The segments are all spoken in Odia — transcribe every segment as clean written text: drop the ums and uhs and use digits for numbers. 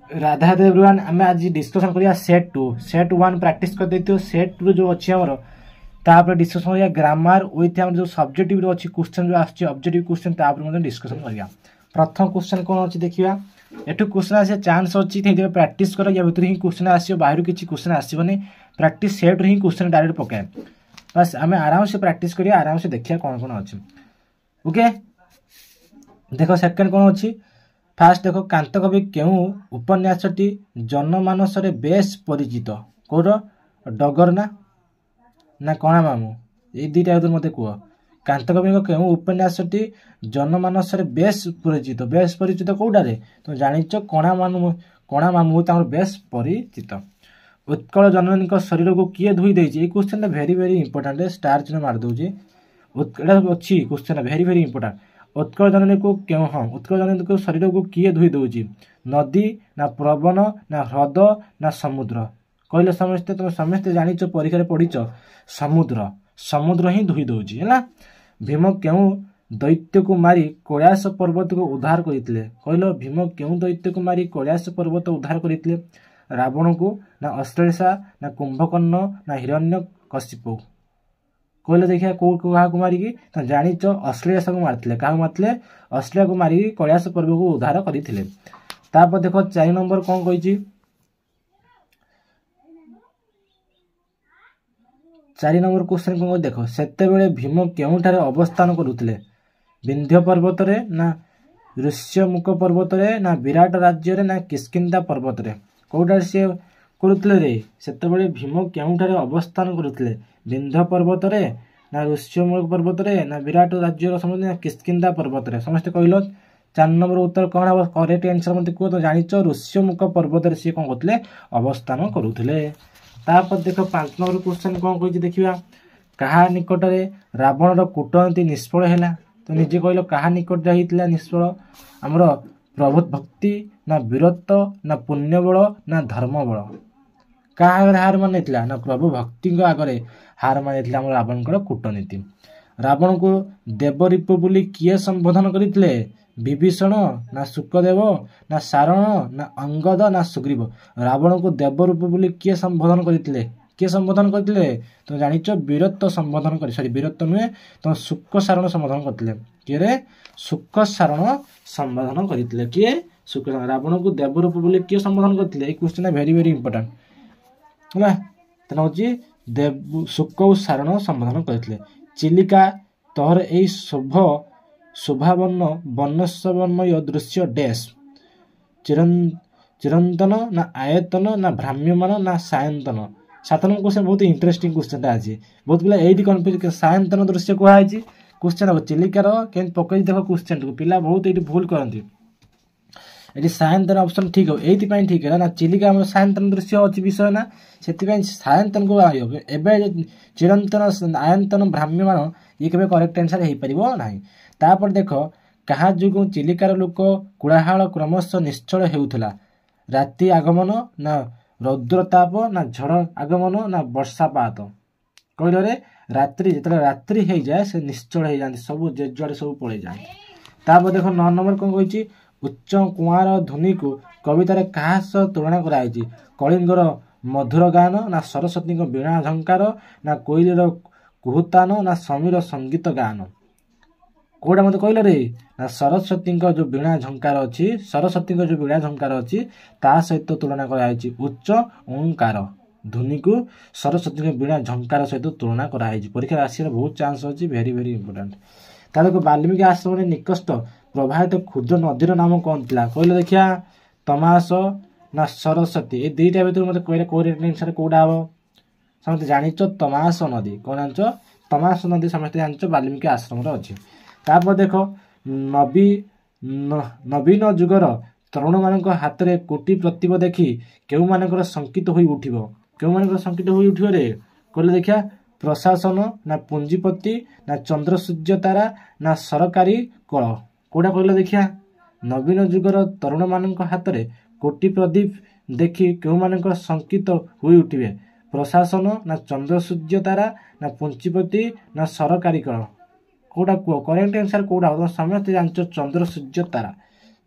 ରାଧା ଏଭ୍ରିୱାନ୍, ଆମେ ଆଜି ଡିସ୍କସନ୍ କରିବା ସେଟ୍ 2। ସେଟ୍ 1 ପ୍ରାକ୍ଟିସ୍ କରିଦେଇଥିବ। ସେଟ୍ 2 ଯେଉଁ ଅଛି ଆମର, ତାପରେ ଡିସ୍କସନ୍ କରିବା ଗ୍ରାମାର ୱିଥ୍ ଆମର ଯେଉଁ ସବଜେକ୍ଟିଭ୍ ଅଛି କ୍ୱେଶ୍ଚନ୍, ଯେଉଁ ଆସୁଛି ଅବଜେକ୍ଟିଭ୍ କ୍ୱେଶ୍ଚନ୍, ତାପରେ ମଧ୍ୟ ଡିସ୍କସନ୍ କରିବା। ପ୍ରଥମ କ୍ୱେଶ୍ଚନ୍ କ'ଣ ଅଛି ଦେଖିବା। ଏଠୁ କ୍ୱେଶ୍ଚନ୍ ଆସିବା ଚାନ୍ସ ଅଛି, ସେଇଥିପାଇଁ ପ୍ରାକ୍ଟିସ୍ କର। ୟା ଭିତରୁ ହିଁ କ୍ୱେଶ୍ଚନ୍ ଆସିବ, ବାହାରୁ କିଛି କ୍ୱେଶ୍ଚନ୍ ଆସିବନି। ପ୍ରାକ୍ଟିସ୍ ସେଟ୍ରୁ ହିଁ କ୍ୱେଶ୍ଚନ୍ ଡାଇରେକ୍ଟ ପକାଏ। ବାସ୍, ଆମେ ଆରାମସେ ପ୍ରାକ୍ଟିସ୍ କରିବା, ଆରାମସେ ଦେଖିବା କ'ଣ କ'ଣ ଅଛି। ଓକେ, ଦେଖ ସେକେଣ୍ଡ କ'ଣ ଅଛି। ଫାର୍ଷ୍ଟ ଦେଖ, କାନ୍ତକବି କେଉଁ ଉପନ୍ୟାସଟି ଜନମାନସରେ ବେଶ ପରିଚିତ? କେଉଁର? ଡଗର ନା କଣା ମାମୁଁ? ଏଇ ଦୁଇଟା ଭିତରୁ ମୋତେ କୁହ, କାନ୍ତକବିଙ୍କ କେଉଁ ଉପନ୍ୟାସଟି ଜନମାନସରେ ବେଶ ପରିଚିତ? ବେଶ ପରିଚିତ କେଉଁଟାରେ? ତୁମେ ଜାଣିଛ, କଣା ମାମୁଁ। କଣା ମାମୁଁ ତାଙ୍କର ବେଶ ପରିଚିତ। ଉତ୍କଳ ଜନନୀଙ୍କ ଶରୀରକୁ କିଏ ଧୋଇ ଦେଇଛି? ଏଇ କ୍ୱେଶ୍ଚନଟା ଭେରି ଭେରି ଇମ୍ପୋର୍ଟାଣ୍ଟ, ଷ୍ଟାର ଚିହ୍ନ ମାରିଦେଉଛି। ଏଇଟା ଅଛି question, very very important. Utkal ଜନନୀକୁ କେଉଁ, ହଁ, ଉତ୍କଳ ଜନନୀଙ୍କ ଶରୀରକୁ କିଏ ଧୋଇ ଦେଉଛି? ନଦୀ ନା ପବନ ନା ହ୍ରଦ ନା ସମୁଦ୍ର? କହିଲେ ସମସ୍ତେ, ତୁମେ ସମସ୍ତେ ଜାଣିଛ, ପରୀକ୍ଷାରେ ପଢ଼ିଛ, ସମୁଦ୍ର। ସମୁଦ୍ର ହିଁ ଧୋଇ ଦେଉଛି। ହେଲା। ଭୀମ କେଉଁ ଦୈତ୍ୟକୁ ମାରି କୈଳାସ ପର୍ବତକୁ ଉଦ୍ଧାର କରିଥିଲେ? କହିଲ, ଭୀମ କେଉଁ ଦୈତ୍ୟକୁ ମାରି କୈଳାସ ପର୍ବତ ଉଦ୍ଧାର କରିଥିଲେ? ରାବଣକୁ ନା ଅଶ୍ଳେଷା ନା କୁମ୍ଭକର୍ଣ୍ଣ ନା ହିରଣ୍ୟ କଶିପ? କହିଲେ ଦେଖିବା, କେଉଁ କାହାକୁ ମାରିକି? ତମେ ଜାଣିଛ, ଅଶ୍ଳେଷାକୁ ମାରିଥିଲେ। କାହାକୁ ମାରିଥିଲେ? ଅଶ୍ଳେଷାକୁ ମାରିକି କୈଳାସ ପର୍ବକୁ ଉଦ୍ଧାର କରିଥିଲେ। ତାପରେ ଦେଖ, 4 ନମ୍ବର କ'ଣ କହିଛି? 4 ନମ୍ବର କ୍ୱେଶ୍ଚନ କ'ଣ ଦେଖ, ସେତେବେଳେ ଭୀମ କେଉଁଠାରେ ଅବସ୍ଥାନ କରୁଥିଲେ? ବିନ୍ଧ୍ୟ ପର୍ବତରେ ନା ଋଷ୍ୟମୁଖ ପର୍ବତରେ ନା ବିରାଟ ରାଜ୍ୟରେ ନା କିଷ୍କିନ୍ଦା ପର୍ବତରେ? କେଉଁଠାରେ ସିଏ କରୁଥିଲେ ରେ? ସେତେବେଳେ ଭୀମ କେଉଁଠାରେ ଅବସ୍ଥାନ କରୁଥିଲେ? ବିନ୍ଧ୍ୟ ପର୍ବତରେ ନା ଋଷ୍ୟମୁଖ ପର୍ବତରେ ନା ବିରାଟ ରାଜ୍ୟର ସମସ୍ତେ ନା କିଷ୍କିନ୍ଦା ପର୍ବତରେ? ସମସ୍ତେ କହିଲ, 4 ନମ୍ବର ଉତ୍ତର କ'ଣ ହେବ? କରେକ୍ଟ ଆନ୍ସର ମୋତେ କୁହ। ତ ଜାଣିଛ, ଋଷ୍ୟମୁଖ ପର୍ବତରେ ସିଏ କ'ଣ କରୁଥିଲେ? ଅବସ୍ଥାନ କରୁଥିଲେ। ତାପରେ ଦେଖ, 5 ନମ୍ବର କ୍ୱେଶ୍ଚନ କ'ଣ କହିଛି ଦେଖିବା। କାହା ନିକଟରେ ରାବଣର କୂଟନୀତି ନିଷ୍ଫଳ ହେଲା? ତ ନିଜେ କହିଲ, କାହା ନିକଟରେ ହେଇଥିଲା ନିଷ୍ଫଳ? ଆମର ପ୍ରଭୁ ଭକ୍ତି ନା ବୀରତ୍ୱ ନା ପୁଣ୍ୟବଳ ନା ଧର୍ମବଳ? କାହା ଆଗରେ ହାର ମାନିଥିଲା? ନା ପ୍ରଭୁ ଭକ୍ତିଙ୍କ ଆଗରେ ହାର ମାନିଥିଲା ଆମର ରାବଣଙ୍କର କୂଟନୀତି। ରାବଣକୁ ଦେବରିପୁ ବୋଲି କିଏ ସମ୍ବୋଧନ କରିଥିଲେ? ବିଭୀଷଣ ନା ଶୁକଦେବ ନା ସାରଣ ନା ଅଙ୍ଗଦ ନା ସୁଗ୍ରୀବ? ରାବଣକୁ ଦେବରୂପ ବୋଲି କିଏ ସମ୍ବୋଧନ କରିଥିଲେ? କିଏ ସମ୍ବୋଧନ କରିଥିଲେ? ତୁମେ ଜାଣିଛ, ବୀରତ୍ୱ ସମ୍ବୋଧନ କରି, ସରି, ବୀରତ୍ୱ ନୁହେଁ, ତମ ଶୁକ ସାରଣ ସମ୍ବୋଧନ କରିଥିଲେ। କିଏ ରେ? ଶୁକ ସାରଣ ସମ୍ବୋଧନ କରିଥିଲେ। କିଏ? ଶୁକ। ରାବଣକୁ ଦେବରୂପ ବୋଲି କିଏ ସମ୍ବୋଧନ କରିଥିଲେ? ଏଇ କ୍ୱେଶ୍ଚନଟା ଭେରି ଭେରି ଇମ୍ପୋର୍ଟାଣ୍ଟ ହେଲା। ତେଣୁ ହେଉଛି ଦେବ ଶୁକ ସାରଣ ସମ୍ବୋଧନ କରିଥିଲେ। ଚିଲିକା ତୋହର ଏଇ ଶୋଭ ଶୋଭାବନ୍ନ ବର୍ଣ୍ଣସବର୍ଣ୍ଣମୟ ଦୃଶ୍ୟ ଡ୍ୟାସ୍ ଚିରନ୍ତନ ନା ଆୟତନ ନା ଭ୍ରାମ୍ୟମାନ ନା ସାୟନ୍ତନ? 7 ନମ୍ବର କ୍ୱେଶ୍ଚନ ବହୁତ ଇଣ୍ଟରେଷ୍ଟିଂ କ୍ୱେଶ୍ଚନଟା ଅଛି। ବହୁତ ପିଲା ଏଇଠି କନଫ୍ୟୁଜ। ସାୟନ୍ତନ ଦୃଶ୍ୟ କୁହାହେଇଛି କ୍ୱେଶ୍ଚନ ହବ। ଚିଲିକାର କେମିତି ପକେଇ ଦେଖ କ୍ୱେଶ୍ଚନଟିକୁ, ପିଲା ବହୁତ ଏଇଠି ଭୁଲ କରନ୍ତି। ଏଠି ସାୟନ୍ତନ ଅପସନ୍ ଠିକ୍ ହେବ। ଏଇଥିପାଇଁ ଠିକ୍ ହେଲା ନା ଚିଲିକା ଆମର ସାୟନ୍ତନ ଦୃଶ୍ୟ ଅଛି ବିଷୟ ନା, ସେଥିପାଇଁ ସାୟନ୍ତନକୁ ଆଣିବ। ଏବେ ଚିରନ୍ତନ, ଆୟନ୍ତନ, ଭ୍ରାମ୍ୟମାଣ ଇଏ କେବେ କରେକ୍ଟ ଆନ୍ସର ହେଇପାରିବ ନାହିଁ। ତାପରେ ଦେଖ, କାହା ଯୋଗୁଁ ଚିଲିକାର ଲୋକ କୋଳାହଳ କ୍ରମଶଃ ନିଶ୍ଚଳ ହେଉଥିଲା? ରାତି ଆଗମନ ନା ରୌଦ୍ରତାପ ନା ଝଡ଼ ଆଗମନ ନା ବର୍ଷାପାତ? କହିଲରେ। ରାତ୍ରି, ଯେତେବେଳେ ରାତ୍ରି ହେଇଯାଏ ସେ ନିଶ୍ଚଳ ହେଇଯାଆନ୍ତି ସବୁ, ଯେ ଯୁଆଡ଼େ ସବୁ ପଳେଇ ଯାଆନ୍ତି। ତାପରେ ଦେଖ, 9 ନମ୍ବର କ'ଣ କହିଛି? ଉଚ୍ଚ କୁଆଁର ଧ୍ୱନିକୁ କବିତାରେ କାହା ସହ ତୁଳନା କରାଯାଇଛି? କଳିଙ୍ଗର ମଧୁର ଗାନ ନା ସରସ୍ୱତୀଙ୍କ ବୀଣା ଝଙ୍କାର ନା କୋଇଲିର କୁହୁତାନ ନା ସମୀର ସଙ୍ଗୀତ ଗାନ? କୋଉଟା ମୋତେ କହିଲ ରେ? ନା ସରସ୍ୱତୀଙ୍କ ଯେଉଁ ବୀଣା ଝଙ୍କାର ଅଛି, ସରସ୍ୱତୀଙ୍କ ଯେଉଁ ବୀଣା ଝଙ୍କାର ଅଛି, ତା ସହିତ ତୁଳନା କରାଯାଇଛି। ଉଚ୍ଚ ଓଙ୍କାର ଧ୍ୱନିକୁ ସରସ୍ୱତୀଙ୍କ ବୀଣା ଝଙ୍କାର ସହିତ ତୁଳନା କରାଯାଇଛି। ପରୀକ୍ଷାରେ ଆସିବାର ବହୁତ ଚାନ୍ସ ଅଛି, ଭେରି ଭେରି ଇମ୍ପୋର୍ଟାଣ୍ଟ। ତାହେଲେ ବାଲ୍ମୀକି ଆଶ୍ରମରେ ନିକଟ ପ୍ରବାହିତ କ୍ଷୁଦ୍ର ନଦୀର ନାମ କ'ଣ ଥିଲା? କହିଲେ ଦେଖିବା। ତମାସ ନା ସରସ୍ୱତୀ? ଏ ଦୁଇଟା ଭିତରୁ ମୋତେ କହିଲେ, କୋଉ ଆନ୍ସର କୋଉଟା ହବ? ସମସ୍ତେ ଜାଣିଛ, ତମାସ ନଦୀ। କ'ଣ ଜାଣିଛ? ତମାସ ନଦୀ ସମସ୍ତେ ଜାଣିଛ, ବାଲ୍ମୀକି ଆଶ୍ରମରେ ଅଛି। ତାପରେ ଦେଖ, ନବୀନ ଯୁଗର ତରୁଣମାନଙ୍କ ହାତରେ କୋଟି ପ୍ରତିଭ ଦେଖି କେଉଁମାନଙ୍କର ଶଙ୍କିତ ହୋଇ ଉଠିବ? କେଉଁମାନଙ୍କର ଶଙ୍କିତ ହୋଇ ଉଠିବ ରେ? କହିଲେ ଦେଖିବା। ପ୍ରଶାସନ ନା ପୁଞ୍ଜିପତି ନା ଚନ୍ଦ୍ର ସୂର୍ଯ୍ୟ ତାରା ନା ସରକାରୀ କଳ? କୋଉଟା କହିଲ ଦେଖିବା। ନବୀନ ଯୁଗର ତରୁଣମାନଙ୍କ ହାତରେ କୋଟି ପ୍ରଦୀପ ଦେଖି କେଉଁମାନଙ୍କର ଶଙ୍କିତ ହୋଇ ଉଠିବେ? ପ୍ରଶାସନ ନା ଚନ୍ଦ୍ର ସୂର୍ଯ୍ୟ ତାରା ନା ପୁଞ୍ଜିପତି ନା ସରକାରୀ କଳ? କୋଉଟା କୁହ, କରେକ୍ଟ ଆନ୍ସର କୋଉଟା ହବ? ସମସ୍ତେ ଜାଣିଛ, ଚନ୍ଦ୍ର ସୂର୍ଯ୍ୟ ତାରା।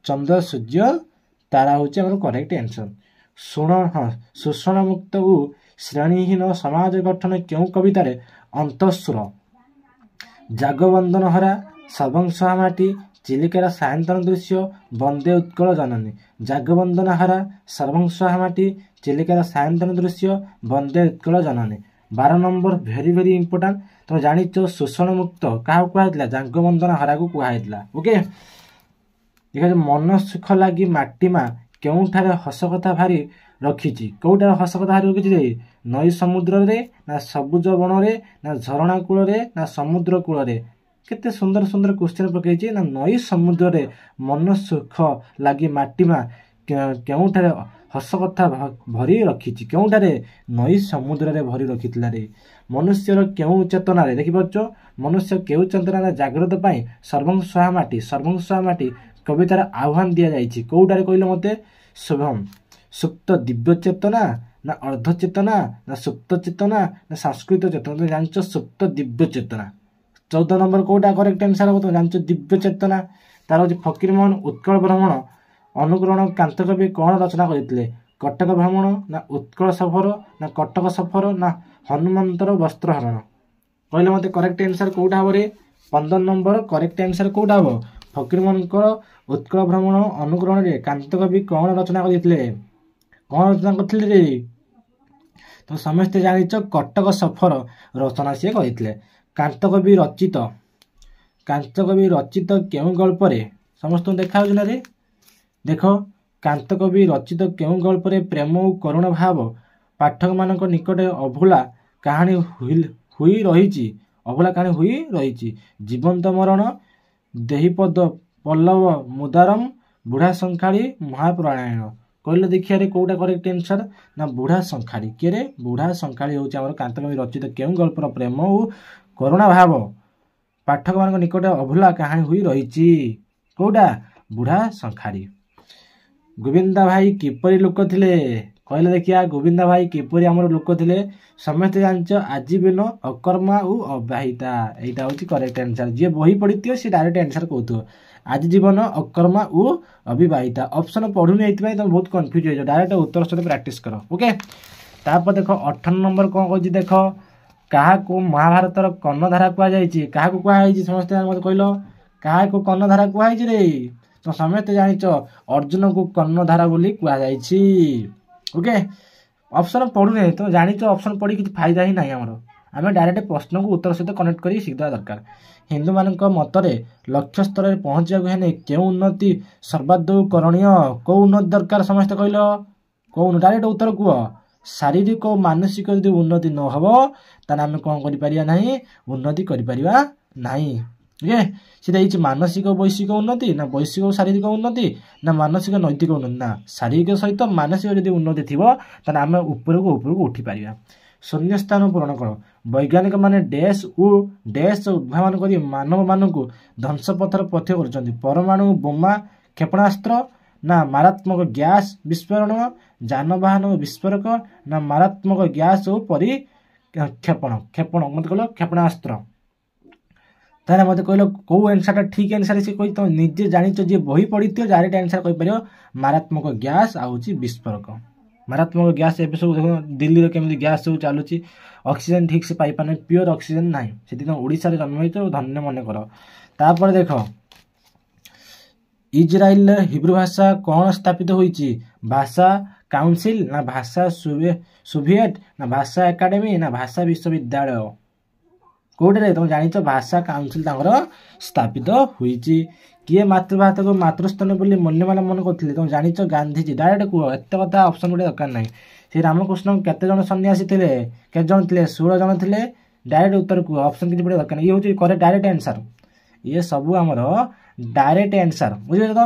ଚନ୍ଦ୍ର ସୂର୍ଯ୍ୟ ତାର ହେଉଛି ଆମର କରେକ୍ଟ ଆନ୍ସର। ଶୁଣ, ହଁ, ଶୋଷଣମୁକ୍ତ ଓ ଶ୍ରେଣୀହୀନ ସମାଜ ଗଠନ କେଉଁ କବିତାରେ ଅନ୍ତଃସ୍ୱର? ଜାଗବନ୍ଦନ ହରା, ସର୍ବଂସହା ମାଟି, ଚିଲିକାର ସାୟନ୍ତନ ଦୃଶ୍ୟ, ବନ୍ଦେ ଉତ୍କଳ ଜନନୀ। ଜାଗବନ୍ଦନ ହରା, ସର୍ବଂସହା ମାଟି, ଚିଲିକାର ସାୟନ୍ତନ ଦୃଶ୍ୟ, ବନ୍ଦେ ଉତ୍କଳ ଜନନୀ। 12 ନମ୍ବର ଭେରି ଭେରି ଇମ୍ପୋର୍ଟାଣ୍ଟ। ତମେ ଜାଣିଛ ଶୋଷଣମୁକ୍ତ କାହାକୁ କୁହାଯାଇଥିଲା? ଜାଗବନ୍ଦନ ହରାକୁ କୁହାଯାଇଥିଲା। ଓକେ, ଦେଖ, ମନ ସୁଖ ଲାଗି ମାଟି ମା କେଉଁଠାରେ ହସ କଥା ଭାରି ରଖିଛି? କେଉଁଠାରେ ହସ କଥା ଭାରି ରଖିଛି ରେ? ନଈ ସମୁଦ୍ରରେ, ନା ସବୁଜ ବଣରେ, ନା ଝରଣା କୂଳରେ, ନା ସମୁଦ୍ର କୂଳରେ? କେତେ ସୁନ୍ଦର ସୁନ୍ଦର କ୍ୱେଶ୍ଚନ ପକେଇଛି ନା। ନଈ ସମୁଦ୍ରରେ ମନ ସୁଖ ଲାଗି ମାଟି ମା କେଉଁଠାରେ ହସ କଥା ଭରି ରଖିଛି? କେଉଁଠାରେ? ନଈ ସମୁଦ୍ରରେ ଭରି ରଖିଥିଲା ରେ। ମନୁଷ୍ୟର କେଉଁ ଚେତନାରେ, ଦେଖିପାରୁଛ, ମନୁଷ୍ୟ କେଉଁ ଚେତନାରେ ଜାଗ୍ରତ ପାଇଁ ସର୍ବଂସହା ମାଟି, ସର୍ବଂସହା ମାଟି କବିତାର ଆହ୍ୱାନ ଦିଆଯାଇଛି? କେଉଁଟାରେ କହିଲେ ମୋତେ ଶୁଭମ? ସୁପ୍ତ ଦିବ୍ୟ ଚେତନା, ନା ଅର୍ଦ୍ଧ ଚେତନା, ନା ସୁପ୍ତ ଚେତନା, ନା ସାଂସ୍କୃତିକ ଚେତନା? ତୁମେ ଜାଣିଛ ସୁପ୍ତ ଦିବ୍ୟ ଚେତନା। 14 ନମ୍ବର କୋଉଟା କରେକ୍ଟ ଆନ୍ସର ହବ? ତୁମେ ଜାଣିଛ ଦିବ୍ୟ ଚେତନା। ତାର ହେଉଛି ଫକୀରମୋହନ ଉତ୍କଳ ଭ୍ରମଣ ଅନୁକରଣ କାନ୍ତକବି କ'ଣ ରଚନା କରିଥିଲେ? କଟକ ଭ୍ରମଣ, ନା ଉତ୍କଳ ସଫର, ନା କଟକ ସଫର, ନା ହନୁମନ୍ତର ବସ୍ତ୍ରହରଣ? କହିଲେ ମୋତେ କରେକ୍ଟ ଆନ୍ସର କୋଉଟା ହବ ରେ? 15 ନମ୍ବର କରେକ୍ଟ ଆନ୍ସର କୋଉଟା ହବ? ଫକୀରମୋହନଙ୍କର ଉତ୍କଳ ଭ୍ରମଣ ଅନୁକରଣରେ କାନ୍ତକବି କ'ଣ ରଚନା କରିଥିଲେ? କ'ଣ ରଚନା କରିଥିଲେ ରେ? ତ ସମସ୍ତେ ଜାଣିଛ କଟକ ସଫର ରଚନା ସିଏ କରିଥିଲେ। କାନ୍ତକବି ରଚିତ, କାନ୍ତକବି ରଚିତ କେଉଁ ଗଳ୍ପରେ, ସମସ୍ତଙ୍କୁ ଦେଖାଯାଉଛି ନା ରେ? ଦେଖ, କାନ୍ତକବି ରଚିତ କେଉଁ ଗଳ୍ପରେ ପ୍ରେମ ଓ କରୁଣ ଭାବ ପାଠକମାନଙ୍କ ନିକଟରେ ଅଭୁଲା କାହାଣୀ ହୋଇ ରହିଛି? ଅଭୁଲା କାହାଣୀ ହୋଇ ରହିଛି। ଜୀବନ୍ତ ମରଣ, ଦେହିପଦ ପଲ୍ଲବ ମୁଦାରମ, ବୁଢ଼ା ଶଙ୍ଖାଳି, ମହାପ୍ରୟାଣ। କହିଲେ ଦେଖିବାରେ କୋଉଟା କରେକ୍ଟ ଆନ୍ସର? ନା ବୁଢ଼ା ଶଙ୍ଖାଳି। କିଏ ରେ? ବୁଢ଼ା ଶଙ୍ଖାଳି ହେଉଛି ଆମର କାନ୍ତକବି ରଚିତ କେଉଁ ଗଳ୍ପର ପ୍ରେମ ଓ କରୁଣା ଭାବ ପାଠକମାନଙ୍କ ନିକଟରେ ଅଭୁଲା କାହାଣୀ ହୋଇ ରହିଛି? କୋଉଟା? ବୁଢ଼ା ଶଙ୍ଖାଳି। ଗୋବିନ୍ଦା ଭାଇ କିପରି ଲୋକ ଥିଲେ? କହିଲେ ଦେଖିବା, ଗୋବିନ୍ଦା ଭାଇ କିପରି ଆମର ଲୋକ ଥିଲେ? ସମସ୍ତେ ଜାଣିଛ ଆଜୀବନ ଅକର୍ମା ଓ ଅବାହିତା। ଏଇଟା ହେଉଛି କରେକ୍ଟ ଆନ୍ସର। ଯିଏ ବହି ପଢ଼ିଥିବ ସେ ଡାଇରେକ୍ଟ ଆନ୍ସର କହୁଥିବ, ଆଜି ଜୀବନ ଅକର୍ମା ଓ ଅବିବାହିତା। ଅପସନ୍ ପଢ଼ୁନି, ଏଇଥିପାଇଁ ତମେ ବହୁତ କନଫ୍ୟୁଜ୍ ହେଇଯିବ। ଡାଇରେକ୍ଟ ଉତ୍ତର ସହିତ ପ୍ରାକ୍ଟିସ୍ କର। ଓକେ, ତାପରେ ଦେଖ 18 ନମ୍ବର କ'ଣ କହୁଛି ଦେଖ। କାହାକୁ ମହାଭାରତର କର୍ଣ୍ଣଧାରା କୁହାଯାଇଛି? କାହାକୁ କୁହାଯାଇଛି? ସମସ୍ତେ ମୋତେ କହିଲ, କାହାକୁ କର୍ଣ୍ଣଧାରା କୁହାଯାଇଛି ରେ? ତ ସମସ୍ତେ ଜାଣିଛ ଅର୍ଜୁନକୁ କର୍ଣ୍ଣଧାରା ବୋଲି କୁହାଯାଇଛି। ଓକେ, ଅପସନ୍ ପଢ଼ୁନି, ତମେ ଜାଣିଛ ଅପସନ୍ ପଢ଼ି କିଛି ଫାଇଦା ହିଁ ନାହିଁ ଆମର। ଆମେ ଡାଇରେକ୍ଟ ପ୍ରଶ୍ନକୁ ଉତ୍ତର ସହିତ କନେକ୍ଟ କରି ଶିଖିଦେବା ଦରକାର। ହିନ୍ଦୁମାନଙ୍କ ମତରେ ଲକ୍ଷ୍ୟ ସ୍ତରରେ ପହଞ୍ଚିବାକୁ ହେଲେ କେଉଁ ଉନ୍ନତି ସର୍ବାଦୌ କରଣୀୟ? କେଉଁ ଉନ୍ନତି ଦରକାର? ସମସ୍ତେ କହିଲ, କେଉଁ? ଡାଇରେକ୍ଟ ଉତ୍ତର କୁହ। ଶାରୀରିକ ଓ ମାନସିକ ଯଦି ଉନ୍ନତି ନ ହେବ ତାହେଲେ ଆମେ କ'ଣ କରିପାରିବା ନାହିଁ? ଉନ୍ନତି କରିପାରିବା ନାହିଁ। ଓକେ, ସେ ଦେଇଛି ମାନସିକ ବୈଷୟିକ ଉନ୍ନତି, ନା ବୈଷୟିକ ଶାରୀରିକ ଉନ୍ନତି, ନା ମାନସିକ ନୈତିକ ଉନ୍ନତି? ନା, ଶାରୀରିକ ସହିତ ମାନସିକ ଯଦି ଉନ୍ନତି ଥିବ ତାହେଲେ ଆମେ ଉପରକୁ ଉପରକୁ ଉଠିପାରିବା। ଶୂନ୍ୟସ୍ଥାନ ପୂରଣ କର। ବୈଜ୍ଞାନିକମାନେ ଡ୍ୟାସ୍ ଓ ଡ୍ୟାସ୍ ଉଦ୍ଭାବନ କରି ମାନବମାନଙ୍କୁ ଧ୍ୱଂସପଥର ପଥ୍ୟ କରୁଛନ୍ତି। ପରମାଣୁ ବୋମା, କ୍ଷେପଣାସ୍ତ୍ର, ନା ମାରାତ୍ମକ ଗ୍ୟାସ୍ ବିସ୍ଫୋରଣ, ଯାନବାହନ ଓ ବିସ୍ଫୋରକ, ନା ମାରାତ୍ମକ ଗ୍ୟାସ୍ ଓ ପରି କ୍ଷେପଣ କ୍ଷେପଣ ମୋତେ କହିଲ କ୍ଷେପଣାସ୍ତ୍ର। ତାହେଲେ ମୋତେ କହିଲ କେଉଁ ଆନ୍ସରଟା ଠିକ୍ ଆନ୍ସର? ସେ କହି ତମେ ନିଜେ ଜାଣିଛ, ଯିଏ ବହି ପଢ଼ିଥିବ ଡାଇରେକ୍ଟ ଆନ୍ସର କହିପାରିବ, ମାରାତ୍ମକ ଗ୍ୟାସ୍ ଆଉ ହେଉଛି ବିସ୍ଫୋରକ। ମାରାତ୍ମକ ଗ୍ୟାସ୍ ଏବେ ସବୁ ଦେଖ, ଦିଲ୍ଲୀରେ କେମିତି ଗ୍ୟାସ୍ ସବୁ ଚାଲୁଛି, ଅକ୍ସିଜେନ୍ ଠିକ୍ ସେ ପାଇପାରୁନି, ପିଓର ଅକ୍ସିଜେନ୍ ନାହିଁ। ସେଥିପାଇଁ ଓଡ଼ିଶାରେ ଜନ୍ମ ହେଇଛ ଧନ୍ୟ ମନେ କର। ତାପରେ ଦେଖ, ଇଜ୍ରାଇଲରେ ହିବ୍ରୁ ଭାଷା କ'ଣ ସ୍ଥାପିତ ହୋଇଛି? ଭାଷା କାଉନସିଲ୍, ନା ଭାଷା ସୋଭିଏଟ୍, ନା ଭାଷା ଏକାଡେମୀ, ନା ଭାଷା ବିଶ୍ୱବିଦ୍ୟାଳୟ? କୋଉଟାରେ? ତମେ ଜାଣିଛ ଭାଷା କାଉନସିଲ୍ ତାଙ୍କର ସ୍ଥାପିତ ହୋଇଛି। କିଏ ମାତୃଭାଷାକୁ ମାତୃସ୍ଥାନ ବୋଲି ମନ୍ୟମାନ ମନେ କରୁଥିଲେ? ତମେ ଜାଣିଛ ଗାନ୍ଧିଜୀ। ଡାଇରେକ୍ଟ କୁହ, ଏତେ କଥା ଅପସନ୍ ଗୋଟେ ଦରକାର ନାହିଁ। ଶ୍ରୀ ରାମକୃଷ୍ଣ କେତେ ଜଣ ସନ୍ନ୍ୟାସୀ ଥିଲେ? କେତେ ଜଣ ଥିଲେ? 16 ଜଣ ଥିଲେ। ଡାଇରେକ୍ଟ ଉତ୍ତର କୁହ, ଅପସନ୍ କିଛି ପଡ଼ିବା ଦରକାର ନାହିଁ। ଇଏ ହେଉଛି କରେକ୍ଟ ଡାଇରେକ୍ଟ ଆନ୍ସର। ଇଏ ସବୁ ଆମର ଡାଇରେକ୍ଟ ଆନ୍ସର, ବୁଝିପାରିଲ ତ?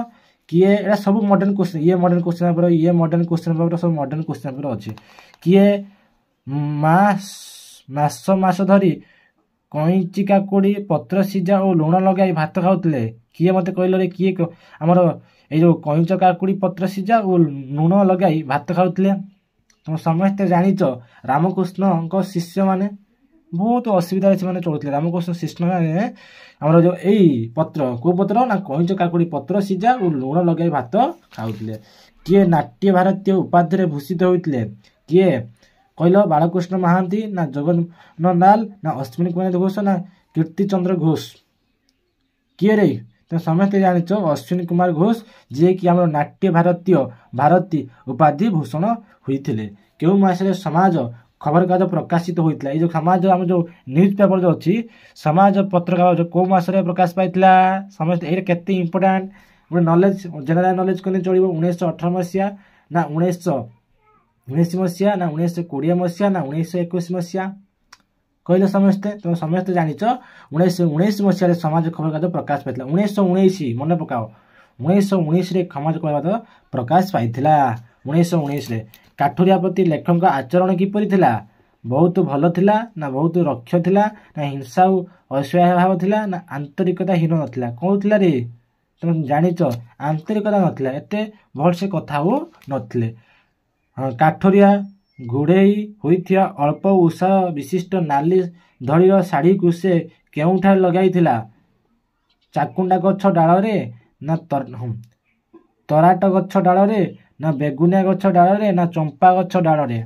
କିଏ, ଏଇଟା ସବୁ ମଡର୍ଣ୍ଣ କ୍ୱେଶ୍ଚନ। ଇଏ ମଡର୍ଣ୍ଣ କ୍ୱେଶ୍ଚନ ପେପର, ଇଏ ମଡର୍ଣ୍ଣ କ୍ୱେଶ୍ଚନ ପେପର, ସବୁ ମଡର୍ଣ୍ଣ କ୍ୱେଶ୍ଚନ ପେପର ଅଛି। କିଏ ମାସ ମାସ ଧରି କଇଁଚି କାକୁଡ଼ି ପତ୍ର ସିଝା ଓ ଲୁଣ ଲଗାଇ ଭାତ ଖାଉଥିଲେ? କିଏ ମୋତେ କହିଲ ରେ, କିଏ ଆମର ଏଇ ଯେଉଁ କଇଁଚ କାକୁଡ଼ି ପତ୍ର ସିଝା ଓ ଲୁଣ ଲଗାଇ ଭାତ ଖାଉଥିଲେ? ତୁମେ ସମସ୍ତେ ଜାଣିଛ ରାମକୃଷ୍ଣଙ୍କ ଶିଷ୍ୟମାନେ, ବହୁତ ଅସୁବିଧାରେ ସେମାନେ ଚଳୁଥିଲେ। ରାମକୃଷ୍ଣ ଶିଷ୍ୟମାନେ ଆମର ଯେଉଁ ଏଇ ପତ୍ର, କେଉଁ ପତ୍ର ନା କଇଁଚ କାକୁଡ଼ି ପତ୍ର ସିଝା ଓ ଲୁଣ ଲଗାଇ ଭାତ ଖାଉଥିଲେ। କିଏ ନାଟ୍ୟ ଭାରତୀୟ ଉପାଧିରେ ଭୂଷିତ ହୋଇଥିଲେ? କିଏ କହିଲ? ବାଳକୃଷ୍ଣ ମହାନ୍ତି ନା ଜଗନ୍ନାଲ ନା ଅଶ୍ୱିନୀ କୁମାର ଘୋଷ ନା କୀର୍ତ୍ତିଚନ୍ଦ୍ର ଘୋଷ? କିଏ ରେ? ତମେ ସମସ୍ତେ ଜାଣିଛ, ଅଶ୍ୱିନୀ କୁମାର ଘୋଷ, ଯିଏକି ଆମର ନାଟ୍ୟ ଭାରତୀୟ ଭାରତୀ ଉପାଧି ଭୂଷଣ ହୋଇଥିଲେ। କେଉଁ ମାସରେ ସମାଜ ଖବରକାଗଜ ପ୍ରକାଶିତ ହୋଇଥିଲା? ଏଇ ଯେଉଁ ସମାଜ, ଆମର ଯେଉଁ ନ୍ୟୁଜ୍ ପେପର ଯେଉଁ ଅଛି, ସମାଜ ପତ୍ରକାଗଜ କେଉଁ ମାସରେ ପ୍ରକାଶ ପାଇଥିଲା? ସମସ୍ତେ ଏଇଟା କେତେ ଇମ୍ପୋର୍ଟାଣ୍ଟ ଗୋଟେ ନଲେଜ, ଜେନେରାଲ ନଲେଜ କଲେ ଚଳିବ। 1918 ମସିହା ନା 1919 ମସିହା ନା 1920 ମସିହା ନା 1921 ମସିହା? କହିଲେ ସମସ୍ତେ, ତୁମେ ସମସ୍ତେ ଜାଣିଛ, 1919 ମସିହାରେ ସମାଜ ଖବରକାଗଜ ପ୍ରକାଶ ପାଇଥିଲା। 1919, ମନେ ପକାଅ, 1919ରେ ସମାଜ ଖବରକାଗଜ ପ୍ରକାଶ ପାଇଥିଲା, 1919ରେ। କାଠୁରିଆ ପ୍ରତି ଲେଖକଙ୍କ ଆଚରଣ କିପରି ଥିଲା? ବହୁତ ଭଲ ଥିଲା ନା ବହୁତ ରକ୍ଷ ଥିଲା ନା ହିଂସା ଓ ଅସହ୍ୟ ଭାବ ଥିଲା ନା ଆନ୍ତରିକତା ହୀନ ନଥିଲା? କ'ଣ ଥିଲା ରେ? ତମେ ଜାଣିଛ, ଆନ୍ତରିକତା ନଥିଲା, ଏତେ ଭଲସେ କଥା ହଉ ନଥିଲେ। ହଁ, କାଠୁରିଆ ଘୋଡ଼େଇ ହୋଇଥିବା ଅଳ୍ପ ଉଷା ବିଶିଷ୍ଟ ନାଲି ଧଡ଼ିର ଶାଢ଼ୀକୁ ସେ କେଉଁଠାରେ ଲଗାଇଥିଲା? ଚାକୁଣ୍ଡା ଗଛ ଡାଳରେ ନା ତରାଟ ଗଛ ଡାଳରେ ନା ବେଗୁନିଆ ଗଛ ଡାଳରେ ନା ଚମ୍ପା ଗଛ ଡାଳରେ?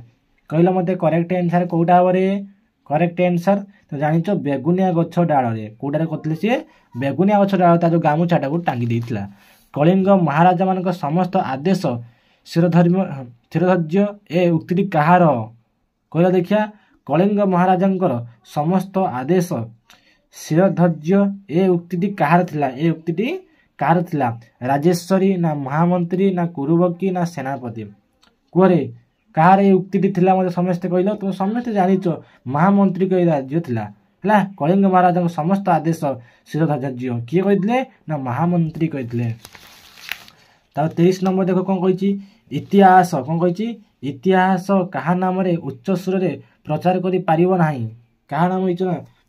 କହିଲ ମୋତେ, କରେକ୍ଟ ଆନ୍ସର କେଉଁଟା ହେବ ରେ? କରେକ୍ଟ ଆନ୍ସର ତ ଜାଣିଛ, ବେଗୁନିଆ ଗଛ ଡାଳରେ। କେଉଁଟାରେ କରିଥିଲେ ସିଏ? ବେଗୁନିଆ ଗଛ ଡାଳ ତା ଯେଉଁ ଗାମୁଛାଟାକୁ ଟାଙ୍ଗି ଦେଇଥିଲା। କଳିଙ୍ଗ ମହାରାଜାମାନଙ୍କ ସମସ୍ତ ଆଦେଶ ଶିରଧର୍ମ ଶିରଧୈର୍ଯ୍ୟ, ଏ ଉକ୍ତିଟି କାହାର? କହିଲ ଦେଖିଆ। କଳିଙ୍ଗ ମହାରାଜାଙ୍କର ସମସ୍ତ ଆଦେଶ ଶିରଧୈର୍ଯ୍ୟ, ଏ ଉକ୍ତିଟି କାହାର ଥିଲା? ଏ ଉକ୍ତିଟି କାହାର ଥିଲା? ରାଜେଶ୍ୱରୀ ନା ମହାମନ୍ତ୍ରୀ ନା କୁରୁବକୀ ନା ସେନାପତି? କୁହରେ, କାହାର ଏ ଉକ୍ତିଟି ଥିଲା? ମୋତେ ସମସ୍ତେ କହିଲ। ତୁମେ ସମସ୍ତେ ଜାଣିଛ, ମହାମନ୍ତ୍ରୀଙ୍କ ଏ ରାଜ୍ୟ ଥିଲା। ହେଲା, କଳିଙ୍ଗ ମହାରାଜାଙ୍କ ସମସ୍ତ ଆଦେଶ ଶିରଧାର୍ଯ୍ୟ କିଏ କହିଥିଲେ ନା ମହାମନ୍ତ୍ରୀ କହିଥିଲେ। ତାପରେ 23 ନମ୍ବର ଦେଖ କ'ଣ କହିଛି। ଇତିହାସ କ'ଣ କହିଛି? ଇତିହାସ କାହା ନାମରେ ଉଚ୍ଚ ସ୍ୱରରେ ପ୍ରଚାର କରିପାରିବ ନାହିଁ? କାହା ନାମ ହେଇଛ?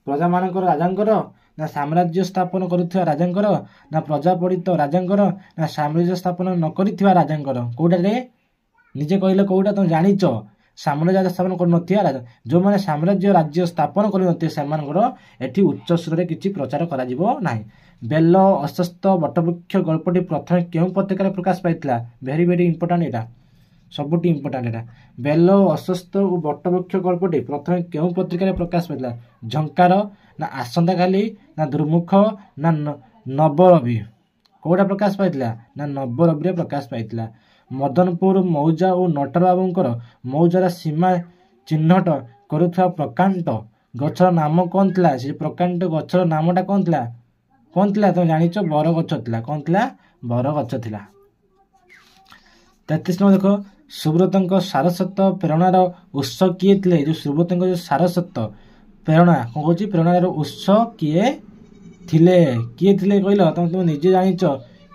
ପ୍ରଜାମାନଙ୍କର ରାଜାଙ୍କର ନା ସାମ୍ରାଜ୍ୟ ସ୍ଥାପନ କରୁଥିବା ରାଜାଙ୍କର ନା ପ୍ରଜାପଡ଼ିତ ରାଜାଙ୍କର ନା ସାମ୍ରାଜ୍ୟ ସ୍ଥାପନ ନ କରିଥିବା ରାଜାଙ୍କର? କେଉଁଟାରେ ନିଜେ କହିଲେ, କେଉଁଟା? ତମେ ଜାଣିଛ, ସାମ୍ରାଜ୍ୟ ସ୍ଥାପନ କରୁନଥିବା ରାଜା। ଯେଉଁମାନେ ସାମ୍ରାଜ୍ୟ ରାଜ୍ୟ ସ୍ଥାପନ କରିନଥିବେ, ସେମାନଙ୍କର ଏଠି ଉଚ୍ଚ ସ୍ୱରରେ କିଛି ପ୍ରଚାର କରାଯିବ ନାହିଁ। ବେଲ ଅସ୍ୱସ୍ଥ ବଟବୃକ୍ଷ ଗଳ୍ପଟି ପ୍ରଥମେ କେଉଁ ପତ୍ରିକାରେ ପ୍ରକାଶ ପାଇଥିଲା? ଭେରି ଭେରି ଇମ୍ପୋର୍ଟାଣ୍ଟ ଏଇଟା, ସବୁଠି ଇମ୍ପୋର୍ଟାଣ୍ଟ ଏଇଟା। ବେଲ ଅସ୍ୱସ୍ଥ ଓ ବଟବୃକ୍ଷ ଗଳ୍ପଟି ପ୍ରଥମେ କେଉଁ ପତ୍ରିକାରେ ପ୍ରକାଶ ପାଇଥିଲା? ଝଙ୍କାର ନା ଆସନ୍ତାକାଲି ନା ଦୁର୍ମୁଖ ନା ନବରବି? କେଉଁଟା ପ୍ରକାଶ ପାଇଥିଲା ନା ନବରବିରେ ପ୍ରକାଶ ପାଇଥିଲା। ମଦନପୁର ମୌଜା ଓ ନଟରବାବୁଙ୍କର ମୌଜାର ସୀମା ଚିହ୍ନଟ କରୁଥିବା ପ୍ରକାଣ୍ଡ ଗଛର ନାମ କ'ଣ ଥିଲା? ସେ ପ୍ରକାଣ୍ଡ ଗଛର ନାମଟା କ'ଣ ଥିଲା? କ'ଣ ଥିଲା? ତମେ ଜାଣିଛ, ବରଗଛ ଥିଲା। କ'ଣ ଥିଲା? ବରଗଛ ଥିଲା। 33 ନମ୍ବର ଦେଖ, ସୁବ୍ରତଙ୍କ ସାରସ୍ୱତ ପ୍ରେରଣାର ଉତ୍ସ କିଏ ଥିଲେ? ଯେଉଁ ସୁବ୍ରତଙ୍କ ଯେଉଁ ସାରସ୍ୱତ ପ୍ରେରଣା, କ'ଣ କହୁଛି, ପ୍ରେରଣାର ଉତ୍ସ କିଏ ଥିଲେ? କିଏ ଥିଲେ କହିଲ? ତମେ ନିଜେ ଜାଣିଛ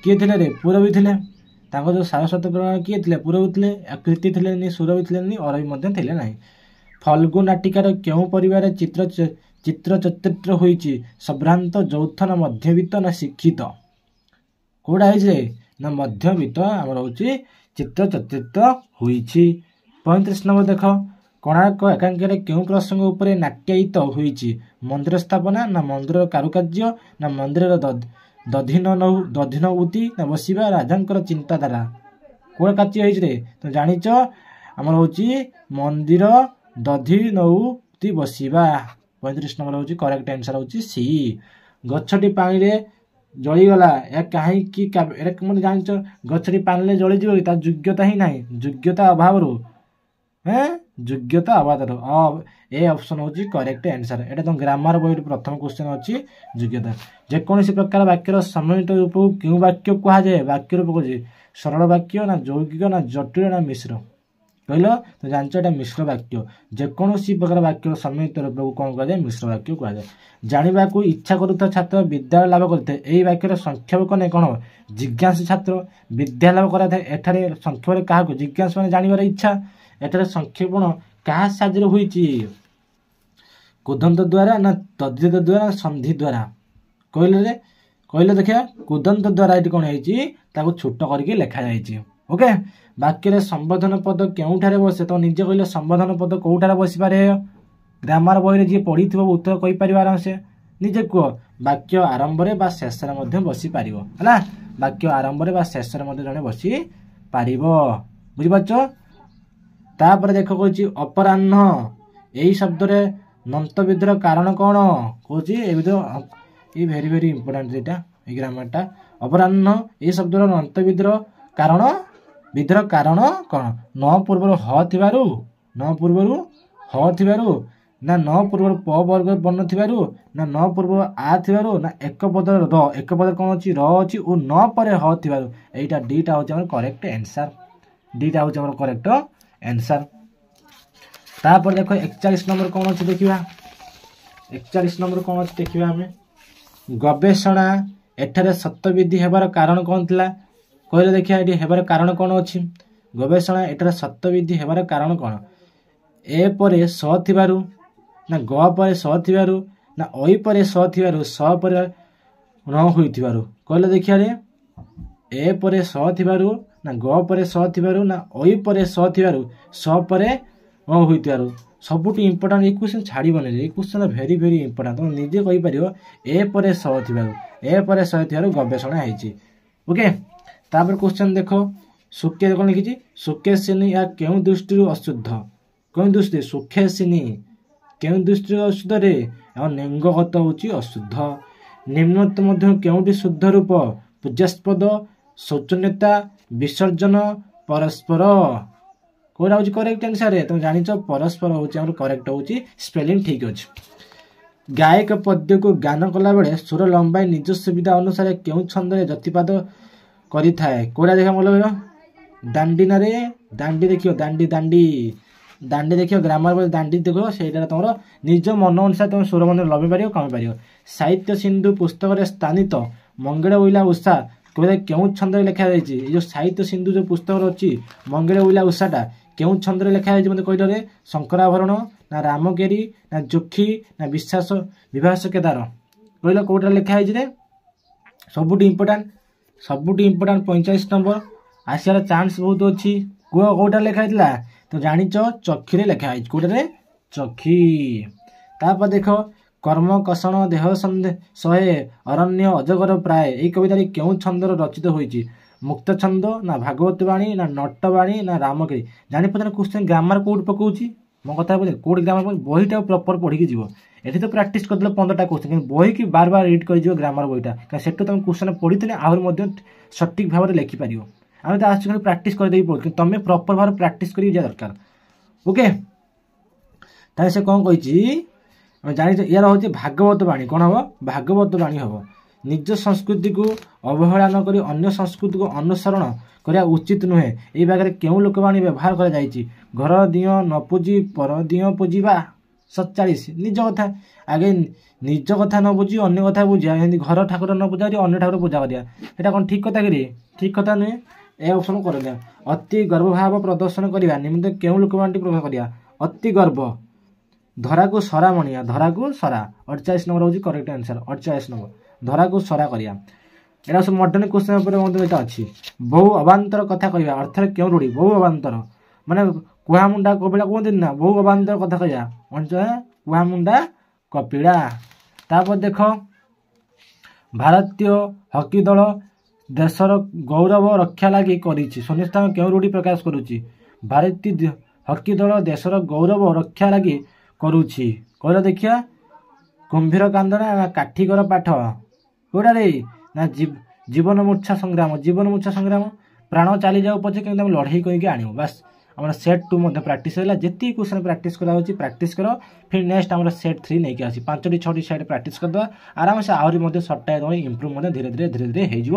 କିଏ ଥିଲେ ରେ। ପୁରବୀ ଥିଲେ। ତାଙ୍କ ଯେଉଁ ସାରସ୍ୱତ ପ୍ରେରଣା କିଏ ଥିଲେ? ପୁରବୀ ଥିଲେ। କୀର୍ତ୍ତି ଥିଲେନି, ସୁରଭି ଥିଲେନି, ଅରବି ମଧ୍ୟ ଥିଲେ ନାହିଁ। ଫଲ୍ଗୁ ନାଟିକାର କେଉଁ ପରିବାରରେ ଚିତ୍ର ଚରିତ୍ର ହୋଇଛି? ସମ୍ଭ୍ରାନ୍ତ, ଯୌଥ ନା ମଧ୍ୟବିତ୍ତ ନା ଶିକ୍ଷିତ? କୋଉଟା ହେଇଛି ରେ? ନା ମଧ୍ୟବିତ୍ତ ଆମର ହେଉଛି ଚିତ୍ର ଚରିତ୍ର ହୋଇଛି। 35 ନମ୍ବର ଦେଖ, କୋଣାର୍କ ଏକାଙ୍କିରେ କେଉଁ ପ୍ରସଙ୍ଗ ଉପରେ ନାଟ୍ୟାୟିତ ହୋଇଛି? ମନ୍ଦିର ସ୍ଥାପନା ନା ମନ୍ଦିରର କାରୁକାର୍ଯ୍ୟ ନା ମନ୍ଦିରର ଦଧିନ ଦଧିନ ଉତି ନା ବସିବା ରାଜାଙ୍କର ଚିନ୍ତାଧାରା? କୋଉଟା କାର୍ଯ୍ୟ ହେଇଛି ରେ? ତମେ ଜାଣିଛ, ଆମର ହେଉଛି ମନ୍ଦିର ଦଧି ନଉତି ବସିବା। 35 ନମ୍ବର ହେଉଛି କରେକ୍ଟ ଆନ୍ସର ହେଉଛି ସି। ଗଛଟି ପାଣିରେ ଜଳିଗଲା, ଏହା କାହିଁକି? ଏଇଟା କେମିତି ଜାଣିଛ? ଗଛଟି ପାଣିରେ ଜଳିଯିବ କି? ତାର ଯୋଗ୍ୟତା ହିଁ ନାହିଁ, ଯୋଗ୍ୟତା ଅଭାବରୁ। ଯୋଗ୍ୟତା ଅଭାବରୁ, ଏ ଅପସନ୍ ହେଉଛି କରେକ୍ଟ ଆନ୍ସର। ଏଇଟା ତମ ଗ୍ରାମାର ବହିରୁ ପ୍ରଥମ କ୍ୱେଶ୍ଚନ୍ ଅଛି, ଯୋଗ୍ୟତା। ଯେକୌଣସି ପ୍ରକାର ବାକ୍ୟର ସମନ୍ୱିତ ରୂପକୁ କେଉଁ ବାକ୍ୟ କୁହାଯାଏ? ବାକ୍ୟ ରୂପ କହୁଛି, ସରଳ ବାକ୍ୟ ନା ଯୌଗିକ ନା ଜଟିଳ ନା ମିଶ୍ର? କହିଲ, ତ ଜାଣିଛ ଏଇଟା ମିଶ୍ର ବାକ୍ୟ। ଯେକୌଣସି ପ୍ରକାର ବାକ୍ୟର ସମନ୍ୱିତ ରୂପକୁ କ'ଣ କୁହାଯାଏ? ମିଶ୍ର ବାକ୍ୟ କୁହାଯାଏ। ଜାଣିବାକୁ ଇଚ୍ଛା କରୁଥିବା ଛାତ୍ର ବିଦ୍ୟାଳୟ ଲାଭ କରିଥାଏ, ଏଇ ବାକ୍ୟର ସଂକ୍ଷେପ କଲେ କ'ଣ ହେବ? ଜିଜ୍ଞାସୁ ଛାତ୍ର ବିଦ୍ୟା ଲାଭ କରାଥାଏ। ଏଠାରେ ସଂକ୍ଷେପରେ କାହାକୁ? ଜିଜ୍ଞାସୁ ମାନେ ଜାଣିବାର ଇଚ୍ଛା। ଏଠାରେ ସଂକ୍ଷେପଣ କାହା ସାହାଯ୍ୟରେ ହୋଇଛି? କୁଦନ୍ତ ଦ୍ୱାରା ନା ତଦ୍ଧିତ ଦ୍ୱାରା, ସନ୍ଧି ଦ୍ୱାରା? କହିଲେ, କହିଲେ ଦେଖିବା। କୁଦନ୍ତ ଦ୍ୱାରା ଏଠି କ'ଣ ହେଇଛି? ତାକୁ ଛୋଟ କରିକି ଲେଖାଯାଇଛି। ଓକେ, ବାକ୍ୟରେ ସମ୍ବୋଧନ ପଦ କେଉଁଠାରେ ବସେ? ତ ନିଜେ କହିଲେ, ସମ୍ବୋଧନ ପଦ କେଉଁଠାରେ ବସିପାରେ? ଗ୍ରାମାର ବହିରେ ଯିଏ ପଢ଼ିଥିବ ଉତ୍ତର କହିପାରିବ ଆରାମସେ। ନିଜେ କୁହ, ବାକ୍ୟ ଆରମ୍ଭରେ ବା ଶେଷରେ ମଧ୍ୟ ବସିପାରିବ। ହେଲା, ବାକ୍ୟ ଆରମ୍ଭରେ ବା ଶେଷରେ ମଧ୍ୟ ଜଣେ ବସିପାରିବ। ବୁଝିପାରୁଛ? ତାପରେ ଦେଖ କହୁଛି ଅପରାହ୍ନ ଏଇ ଶବ୍ଦରେ ନନ୍ତବିଧିର କାରଣ କ'ଣ କହୁଛି। ଏ ଭିତରେ ଏଇ ଭେରି ଭେରି ଇମ୍ପୋର୍ଟାଣ୍ଟ ଏଇଟା, ଏଇ ଗ୍ରାମାରଟା। ଅପରାହ୍ନ ଏଇ ଶବ୍ଦର ନନ୍ତବିଧିର କାରଣ, ବିଧିର କାରଣ କ'ଣ? ନ ପୂର୍ବରୁ ହ ଥିବାରୁ, ନ ପୂର୍ବରୁ ହ ଥିବାରୁ, ନା ନ ପୂର୍ବରୁ ପ ବର୍ଗ ବର୍ଣ୍ଣ ଥିବାରୁ, ନା ନ ପୂର୍ବରୁ ଆ ଥିବାରୁ, ନା ଏକ ପଦର ର, ଏକ ପଦରେ କ'ଣ ଅଛି? ର ଅଛି, ଓ ନ ପରେ ହ ଥିବାରୁ। ଏଇଟା ଡିଟା ହେଉଛି ଆମର କରେକ୍ଟ ଆନ୍ସର୍। ଡିଟା ହେଉଛି ଆମର କରେକ୍ଟ ଆନ୍ସର୍। ତାପରେ ଦେଖ 41 ନମ୍ବର କ'ଣ ଅଛି ଦେଖିବା। 41 ନମ୍ବର କ'ଣ ଅଛି ଦେଖିବା ଆମେ। ଗବେଷଣା ଏଠାରେ ସତବିଧି ହେବାର କାରଣ କ'ଣ ଥିଲା କହିଲେ ଦେଖିବା। ଏଠି ହେବାର କାରଣ କ'ଣ ଅଛି? ଗବେଷଣା ଏଠାରେ ସତବିଧି ହେବାର କାରଣ କ'ଣ? ଏ ପରେ ସ ଥିବାରୁ, ନା ଗ ପରେ ସ ଥିବାରୁ, ନା ଐ ପରେ ସ ଥିବାରୁ, ସ ପରେ ନ ହୋଇଥିବାରୁ। କହିଲେ ଦେଖିବା ରେ, ଏ ପରେ ସ ଥିବାରୁ, ନା ଗ ପରେ ସ ଥିବାରୁ, ନା ଐ ପରେ ସ ଥିବାରୁ, ସ ପରେ ଅ ହୋଇଥିବାରୁ। ସବୁଠୁ ଇମ୍ପୋର୍ଟାଣ୍ଟ ଏଇ କ୍ୱେଶ୍ଚନ୍ ଛାଡ଼ିବନି, ଏଇ କ୍ୱେଶ୍ଚନ୍ ଭେରି ଭେରି ଇମ୍ପୋର୍ଟାଣ୍ଟ। ତମେ ନିଜେ କହିପାରିବ ଏ ପରେ ସ ଥିବାରୁ, ଏ ପରେ ସ ଥିବାରୁ ଗବେଷଣା ହେଇଛି। ଓକେ, ତାପରେ କ୍ୱେଶ୍ଚନ୍ ଦେଖ, ସୁକେ କ'ଣ ଲେଖିଛି? ସୁକେଶିନୀ ଏହା କେଉଁ ଦୃଷ୍ଟିରୁ ଅଶୁଦ୍ଧ? କେଉଁ ଦୃଷ୍ଟି? ସୁଖେଶିନୀ କେଉଁ ଦୃଷ୍ଟିରୁ ଅଶୁଦ୍ଧରେ? ଆଉ ଲିଙ୍ଗଗତ ହେଉଛି ଅଶୁଦ୍ଧ। ନିମ୍ନତ ମଧ୍ୟ କେଉଁଟି ଶୁଦ୍ଧ ରୂପ? ପୂଜାସ୍ପଦ, ଶୌଚନ୍ୟତା, ବିସର୍ଜନ, ପରସ୍ପର। କୋଉଟା ହେଉଛି କରେକ୍ଟ ଆନ୍ସର୍? ତମେ ଜାଣିଛ ପରସ୍ପର ହେଉଛି ଆମର କରେକ୍ଟ, ହେଉଛି ସ୍ପେଲିଂ ଠିକ୍ ଅଛି। ଗାୟକ ପଦ୍ୟକୁ ଗାନ କଲାବେଳେ ସୁର ଲମ୍ବାଇ ନିଜ ସୁବିଧା ଅନୁସାରେ କେଉଁ ଛନ୍ଦରେ ଯତିପାତ କରିଥାଏ? କୋଉଟା ଦେଖ ଭଲ? ଦାଣ୍ଡି ନାରେ ଦାଣ୍ଡି ଦେଖିବ, ଦାଣ୍ଡି ଦାଣ୍ଡି ଦାଣ୍ଡି ଦେଖିବ, ଗ୍ରାମାର ବହି ଦାଣ୍ଡି ଦେଖିବ, ସେଇଟା ତମର ନିଜ ମନ ଅନୁସାରେ ତମେ ସୁର ମଧ୍ୟ ଲମ୍ବେଇ ପାରିବ, କମେଇ ପାରିବ। ସାହିତ୍ୟ ସିନ୍ଧୁ ପୁସ୍ତକରେ ସ୍ଥାନିତ ମଙ୍ଗଳ ଉଇଲା ଉଷା କବିତା କେଉଁ ଛନ୍ଦରେ ଲେଖାଯାଇଛି? ଏଇ ଯେଉଁ ସାହିତ୍ୟ ସିନ୍ଧୁ ଯେଉଁ ପୁସ୍ତକରେ ଅଛି ମଙ୍ଗଳ ଉଇଲା ଉଷାଟା କେଉଁ ଛନ୍ଦରେ ଲେଖା ହେଇଛି ମୋତେ କହିଲେ? ଶଙ୍କରାଭରଣ, ନା ରାମକେରି, ନା ଯୋଖୀ, ନା ବିଶ୍ୱାସ ବିଭାସ କେଦାର? କହିଲ କୋଉଟା ଲେଖା ହେଇଛି ରେ? ସବୁଠୁ ଇମ୍ପୋର୍ଟାଣ୍ଟ, ସବୁଠୁ ଇମ୍ପୋର୍ଟାଣ୍ଟ 45 ନମ୍ବର ଆସିବାର ଚାନ୍ସ ବହୁତ ଅଛି। କୁହ କୋଉଟା ଲେଖା ହେଇଥିଲା? ତ ଜାଣିଛ ଚକ୍ଷୁରେ ଲେଖା ହେଇଛି। କୋଉଟାରେ? ଚକ୍ଷି। ତାପରେ ଦେଖ, କର୍ମ କଷଣ ଦେହ ସହେ ଅରଣ୍ୟ ଅଜଗର ପ୍ରାୟ ଏଇ କବିତାଟି କେଉଁ ଛନ୍ଦର ରଚିତ ହୋଇଛି? ମୁକ୍ତ ଛନ୍ଦ, ନା ଭାଗବତ ବାଣୀ, ନା ନଟବାଣୀ, ନା ରାମକେରି? ଜାଣିପାରୁଛ କ୍ୱେଶ୍ଚନ୍ ଗ୍ରାମାର କୋଉଠି ପକଉଛି? ମୋ କଥା ବୁଝେ, କୋଉଠି ଗ୍ରାମାର ବହିଟାକୁ ପ୍ରପର ପଢ଼ିକି ଯିବ। ଏଠି ତ ପ୍ରାକ୍ଟିସ୍ କରିଦେଲେ 15ଟା କ୍ୱେଶ୍ଚନ୍, କିନ୍ତୁ ବହିକି ବାର ବାର ରିଡ୍ କରିଯିବ ଗ୍ରାମାର ବହିଟା, କାରଣ ସେଠୁ ତମେ କ୍ୱେଶ୍ଚନ୍ ପଢ଼ିଥିଲେ ଆହୁରି ମଧ୍ୟ ସଠିକ୍ ଭାବରେ ଲେଖିପାରିବ। ଆମେ ତ ଆସୁଛୁ ଖାଲି ପ୍ରାକ୍ଟିସ୍ କରିଦେଇ ପଡ଼ୁ, କିନ୍ତୁ ତମେ ପ୍ରପର ଭାବରେ ପ୍ରାକ୍ଟିସ୍ କରିକି ଯିବା ଦରକାର। ଓକେ, ତାହେଲେ ସେ କ'ଣ କହିଛି ଆମେ ଜାଣିଛେ, ୟାର ହେଉଛି ଭାଗବତ ବାଣୀ। କ'ଣ ହେବ? ଭାଗବତ ବାଣୀ ହେବ। ନିଜ ସଂସ୍କୃତିକୁ ଅବହେଳା ନ କରି ଅନ୍ୟ ସଂସ୍କୃତିକୁ ଅନୁସରଣ କରିବା ଉଚିତ ନୁହେଁ। ଏଇ ବାଗରେ କେଉଁ ଲୋକବାଣୀ ବ୍ୟବହାର କରାଯାଇଛି? ଘର ଦିଅଁ ନ ପୂଜି ପର ଦିଅଁ ପୂଜିବା। 47, ନିଜ କଥା ଆଗେ, ନିଜ କଥା ନ ବୁଝି ଅନ୍ୟ କଥା ବୁଝିବା, ଏମିତି ଘର ଠାକୁର ନ ପୂଜା କରି ଅନ୍ୟ ଠାକୁର ପୂଜା କରିବା, ଏଇଟା କ'ଣ ଠିକ୍ କଥା କି? ଠିକ୍ କଥା ନୁହେଁ। ଏ ଅପସନ୍ କରନ୍ତି। ଅତି ଗର୍ବଭାବ ପ୍ରଦର୍ଶନ କରିବା ନିମନ୍ତେ କେଉଁ ଲୋକବାଣୀଟି ପ୍ରକାଶ କରିବା? ଅତି ଗର୍ବ, ଧରାକୁ ସରା ମଣିଆ, ଧରାକୁ ସରା। 48 ନମ୍ବର ହେଉଛି କରେକ୍ଟ ଆନ୍ସର୍। 48 ନମ୍ବର ଧରାକୁ ସରା କରିବା। ଏଇଟା ସବୁ ମଡର୍ଣ୍ଣ କ୍ୱେଶ୍ଚନ୍ ଉପରେ ମଧ୍ୟ ଏଇଟା ଅଛି। ବହୁ ଅବାନ୍ତର କଥା କହିବା ଅର୍ଥରେ କେଉଁ ରୂଢ଼ି? ବହୁ ଅବାନ୍ତର ମାନେ କୁହାମୁଣ୍ଡା କପିଳା କୁହନ୍ତିନି ନା, ବହୁ ଅବାନ୍ତର କଥା କହିବା କୁହାମୁଣ୍ଡା କପିଳା। ତାପରେ ଦେଖ, ଭାରତୀୟ ହକି ଦଳ ଦେଶର ଗୌରବ ରକ୍ଷା ଲାଗି କରିଛି ଶୂନ୍ୟସ୍ଥାନ କେଉଁ ରୂଢ଼ି ପ୍ରକାଶ କରୁଛି? ଭାରତୀୟ ହକି ଦଳ ଦେଶର ଗୌରବ ରକ୍ଷା ଲାଗି କରୁଛି, କହିଲ ଦେଖିବା। କୁମ୍ଭୀର କାନ୍ଦଣା, ନା କାଠିକର ପାଠ, କୋଉଟାରେ? ନା ଜୀବନ ମୂର୍ଚ୍ଛା ସଂଗ୍ରାମ। ଜୀବନ ମୂର୍ଚ୍ଛା ସଂଗ୍ରାମ, ପ୍ରାଣ ଚାଲିଯାଉ ପଛେ କିନ୍ତୁ ଆମେ ଲଢ଼େଇ କରିକି ଆଣିବୁ। ବାସ୍, ଆମର ସେଟ୍ 2 ମଧ୍ୟ ପ୍ରାକ୍ଟିସ୍ ହେଲା। ଯେତିକି କ୍ୱେଶ୍ଚନ୍ ପ୍ରାକ୍ଟିସ୍ କରାହେଉଛି ପ୍ରାକ୍ଟିସ୍ କର। ଫିର୍ ନେକ୍ସଟ ଆମର ସେଟ୍ 3 ନେଇକି ଆସି 5ଟି 6ଟି ସେଟ୍ ପ୍ରାକ୍ଟିସ୍ କରିଦେବା ଆରାମସେ, ଆହୁରି ମଧ୍ୟ ସର୍ଟଟା ତମର ଇମ୍ପ୍ରୁଭ୍ ମଧ୍ୟ ଧୀରେ ଧୀରେ ଧୀରେ ଧୀରେ ହେଇଯିବ।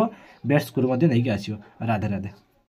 ବେଷ୍ଟ ସ୍କୋର ମଧ୍ୟ ନେଇକି ଆସିବ। ରାଧେ ରାଧେ।